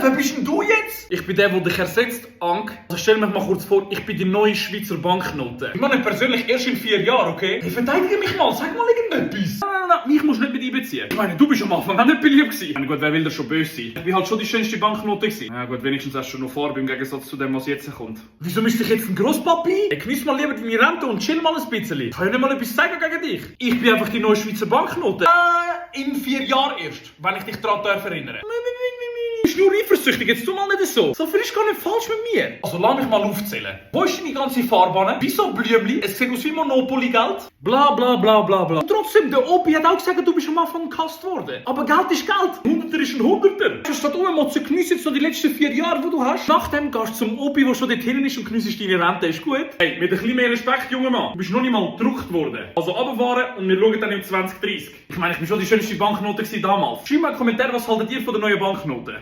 wer bist denn du jetzt? Ich bin der dich ersetzt, Ank. Also stell mir mal kurz vor, ich bin die neue Schweizer Banknote. Ich meine persönlich erst in 4 Jahren, okay? Hey, verteidige mich mal, sag mal irgendetwas. Nein, mich musst du nicht mit einbeziehen. Ich meine, du bist am Anfang auch nicht beliebt gewesen. Ich meine, gut, wer will da schon böse sein? Ich bin halt schon die schönste Banknote gewesen. Ja gut, wenigstens hast du schon noch Farbe im Gegensatz zu dem, was jetzt kommt. Wieso müsste ich jetzt ein Grosspapi? Hey, genieß mal lieber deine Rente und chill mal ein bisschen. Ich kann ja nicht mal etwas sagen gegen dich. Ich bin einfach die neue Schweizer Banknote. In 4 Jahren erst, wenn ich dich daran erinnere. Du bist nur eifersüchtig, jetzt tu mal nicht so. So viel ist gar nicht falsch mit mir. Also lass mich mal aufzählen. Wo ist deine ganze Fahrbahn? Wieso Blümli? Es sieht aus wie Monopoly-Geld. Bla bla bla bla bla. Und trotzdem, der Opi hat auch gesagt, du bist am Anfang gehasst worden. Aber Geld ist Geld. Hunderter ist ein Hunderter. Statt mal genießt jetzt so die letzten 4 Jahre, die du hast. Nachdem gehst du zum Opi, der schon dort hinten ist und geniessest deine Rente. Ist gut? Hey, mit ein bisschen mehr Respekt, junger Mann. Du bist noch nicht mal gedruckt worden. Also runterfahren und wir schauen dann im 2030. Ich meine, ich bin schon die schönste Banknote damals. Schreib mal einen Kommentar, was haltet ihr von der neuen Banknote?